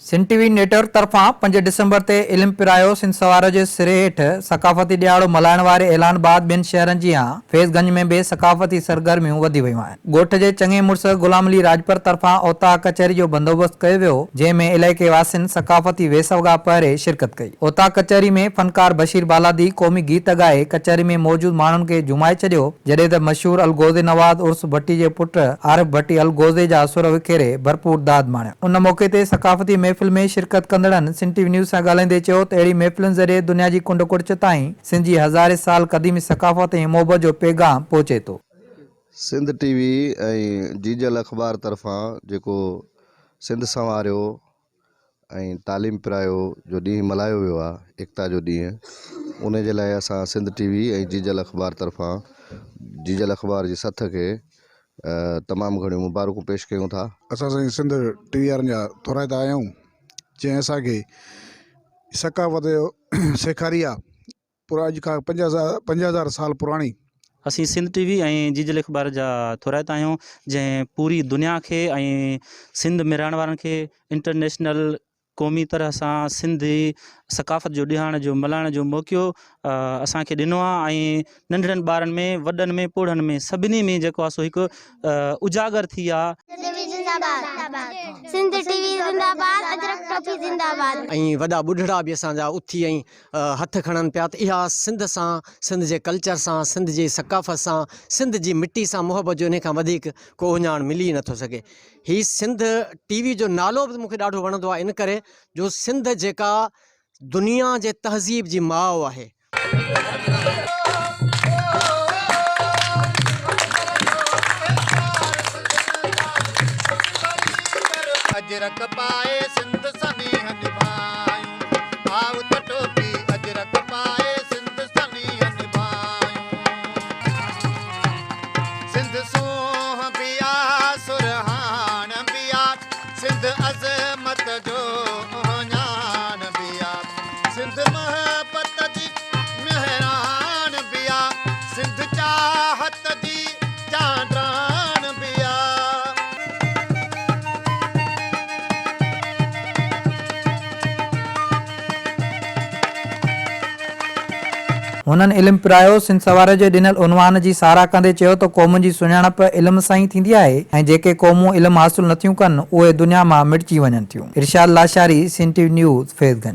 Sindh T V network طرفان پنج ڊسمبر تي علم پرايو سنڌ سواريو جي سري هيٺ ثقافتي ڏهاڙو ملهائڻ واري اعلان بعد ٻين شهرن جيان فيض گنج ۾ به ثقافتي سرگرميون وڌي ويون آهن. ڳوٺ جي چڱي مڙس غلام علي راڄپر طرفان اوطاق ڪچهري جو بندوبست ڪيو ويو، جنهن ۾ علائقي واسين ثقافتي ويس وڳا پهري شرڪت ڪئي. اوطاق ڪچهري ۾ فنڪار بشير بالادي قومي گيت ڳائي ڪچهري ۾ موجود ماڻهن کي جهومائي ڇڏيو، جڏهن ته مشهور الغوزي نواز عرس ڀٽي جي پٽ عارف ڀٽي الغوزي جا سر وکيري ڀرپور داد ماڻيو. ان موقعي تي ثقافتي محفل ۾ شرڪت ڪندڙن سنڌ ٽي وي نيوز سان ڳالهائيندي چيو ته اهڙي محفلن ذريعي دنيا جي ڪنڊ ڪڙڇ تائين سنڌ جي هزارين سال قديمي ثقافت ۽ محبت جو پيغام پهچي ٿو. سنڌ ٽي وي ۽ جيجل اخبار طرفان جيڪو سنڌ سنواريو ۽ تعليم پرايو جو ڏينهن ملهايو ويو آهي ايڪتا جو ڏينهن ان جي لاء اسان سنڌ ٽي وي ۽ جيجل اخبار طرفان جيجل اخبار جي سٿ کي تمام گهڻيون مبارڪون پيش ڪيون ٿا. اسان سائين سنڌ ٽي وي وارن جا ٿورائتا آهيون جنهن اسان کي ثقافت سيکاري آهي پر اڄ کان 5000 سال پراڻي. اسين سنڌ ٽي وي ۽ جيجل اخبار جا ٿورائتا آهيون جنهن پوري دنيا کي ۽ سنڌ ۾ رهڻ وارن کي انٽرنيشنل قومي طرح سان سنڌي ثقافت جو ڏهاڙ جو ملهائڻ جو موقعو اسان کي ڏنو آهي ۽ ننڍڙن ٻارن ۾ وڏن ۾ پوڙهن ۾ سڀني ۾ جيڪو آهي سو هڪ اجاگر ٿي آهي. سنڌ ٽي وي زنده باد سنڌ ٽي وي زنده باد اجرڪ ٽوپي زنده باد. ۽ وڏا ٻڍڙا به اسان جا اٿي ۽ هٿ کڻن پيا ته اها سنڌ سان سنڌ جي ڪلچر سان سنڌ جي ثقافت سان سنڌ جي مٽي سان محبت جو انهي کان وڌيڪ ڪو اهڃاڻ ملي ئي نٿو سگهي هي سنڌ ٽي وي جو نالو به مونکي ڏاڍو وڻندو آهي ان ڪري جو سنڌ جيڪا دنيا جي تهذيب جي ماء آهي. اجرڪ پائي سنڌ سنيهه نڀايون آء ته ٽوپي اجرڪ پائي سنڌ سنيهه نڀايون سنڌ سونهن به آ سرهاڻ به آ سنڌ عظمت جو اهڃاڻ به آ سنڌ محبت جي مهراڻ به آ سنڌ چاهت جي چانڊاڻ به آ. هنن علم پرايو، سنڌ سواري جي ڏنل عنوان جي ساراهه ڪندي چيو ته قومن جي سڃاڻپ علم سان ئي ٿيندي آهي ۽ جيڪي قومون علم حاصل نٿيون ڪن اهي دنيا مان مٽجي وڃن ٿيون. Irshad Lashari, Sindh T V news, Faiz Ganj.